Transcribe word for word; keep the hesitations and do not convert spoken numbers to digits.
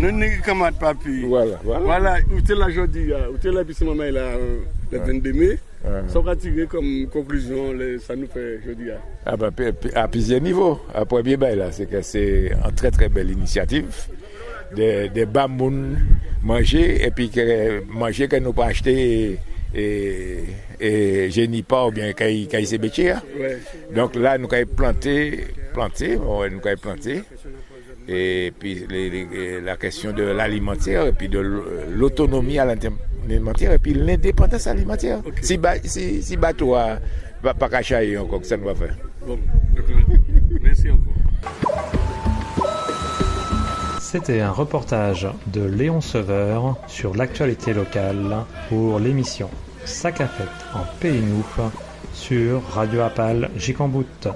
Nou ni kanmarad Papi. Vwala, vwala. Vwala, ou té la jòdi-a, ou té la épi sé manmay-la, lè venndé mé. Sa ou ka tiré kòm konklizyon lè sa nou fè jòdi-a? A ben, pi- pi- a plizyè nivo. A, prèmyé bagay-la, sé ke sé an trè, trè bèl inisyativ dè, dè ba moun manjé, épi ke manjé ke nou pa achté, é, é Génipa oubyen kay, kay sé bétjé-a. Donk la, nou kay planté, planté, bon, nou kay planté. Épi lé, lé, la kèsyon dè lalimantè, épi dè lo-, lotonomi alimantè, épi lendépandans alimantè. Si ba-, si, si bato-a pa, pa ka chayé ankò, kisa nou va fè? Bon, dakò. Mèsi ankò. C'était un reportage de Léon Sauveur sur l'actualité locale pour l'émission Sa ka fèt an péyi nou sur Radio Apal Jikanbout.